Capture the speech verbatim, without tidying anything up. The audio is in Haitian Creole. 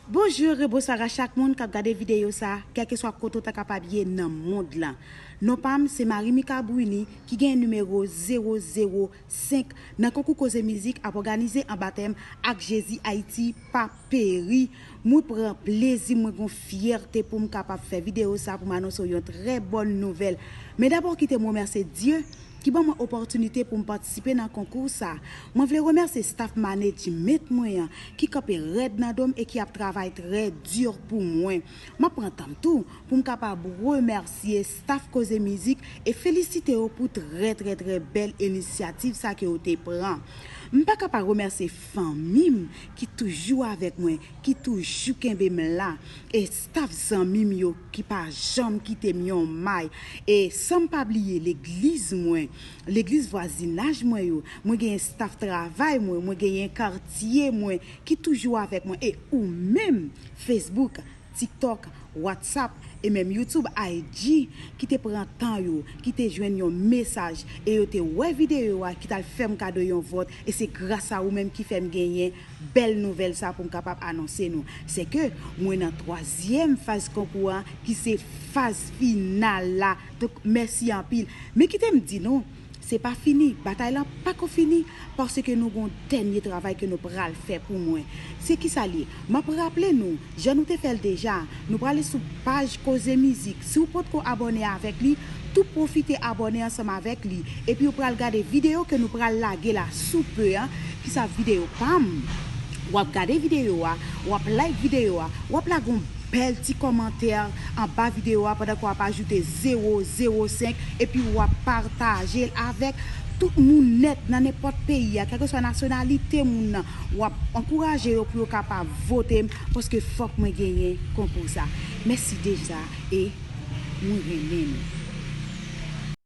Bonjou e bonswa a chak moun k ap gade videyo sa, kèlkeswa kote w ta kapab ye nan mond lan. Non pa m se Marie Mica Bruny ki gen nimewo zewo zewo senk nan konkou Koze Mizik ap òganize anba tèm Ak Jezi Ayiti pa peri. Mwen pran plezi, mwen gon fyète pou m kapab fè videyo sa pou m anonse w yon trè bòn nouvèl. Men dabò kite m remèsye Dye ki ban mwen opòtinite pou m patisipe nan konkou sa. Mwen vle remèsye staff management mwen an ki kanpe rèd nan do m e ki ap travay trè di pou mwen. M ap pran tan m tou pou m kapab remèsye staff Koze Mizik e felisite yo pou trè trè trè bèl inisyativ sa ke yo te pran. M pa ka pa remèsye fanmi m ki toujou avèk mwen, ki toujou kenbe m la, e staff zanmi m yo ki pa janm kite m yon may, e san m pa bliye legliz mwen, legliz vwazinaj mwen yo, mwen genyen staff travay mwen, mwen genyen katye mwen ki toujou avèk mwen, e ou menm, Facebook, TikTok, WhatsApp e menm YouTube, I G, ki te pran tan yo, ki te jwenn yon mesaj e yo te wè videyo a, ki t al fè m kado yon vòt, e se gras a ou menm ki fè m genyen bèl nouvèl sa pou m kapab anonse nou. Se ke mwen nan twazyèm faz konkou an, ki se faz final la. Donk, mèsi anpil. Men kite m di nou, se pa fini, batay lan pako fini, paske nou gon dènye travay ke nou pral fè pou mwen. Se kisa l ye? M ap raple nou, jan nou te fè l deja, nou prale sou paj Koze Mizik. Si w potko abòne avèk li, tou pwofite abòne ansanm avèk li. Epi w pral gade videyo ke nou pral lage la sou pe an, ki sa videyo pa m. W ap gade videyo a, w ap like videyo a, w ap lage yon bèl ti kòmantè anba videyo a pandan ke w ap ajoute zewo zewo senk, epi w ap pataje l avèk tout moun nèt nan nenpòt peyi a, kèlkeswa nasyonalite moun nan. W ap ankouraje yo pou yo kapab vote m, paske fòk mwen genyen konkou sa. Mèsi deja e mwen renmen nou.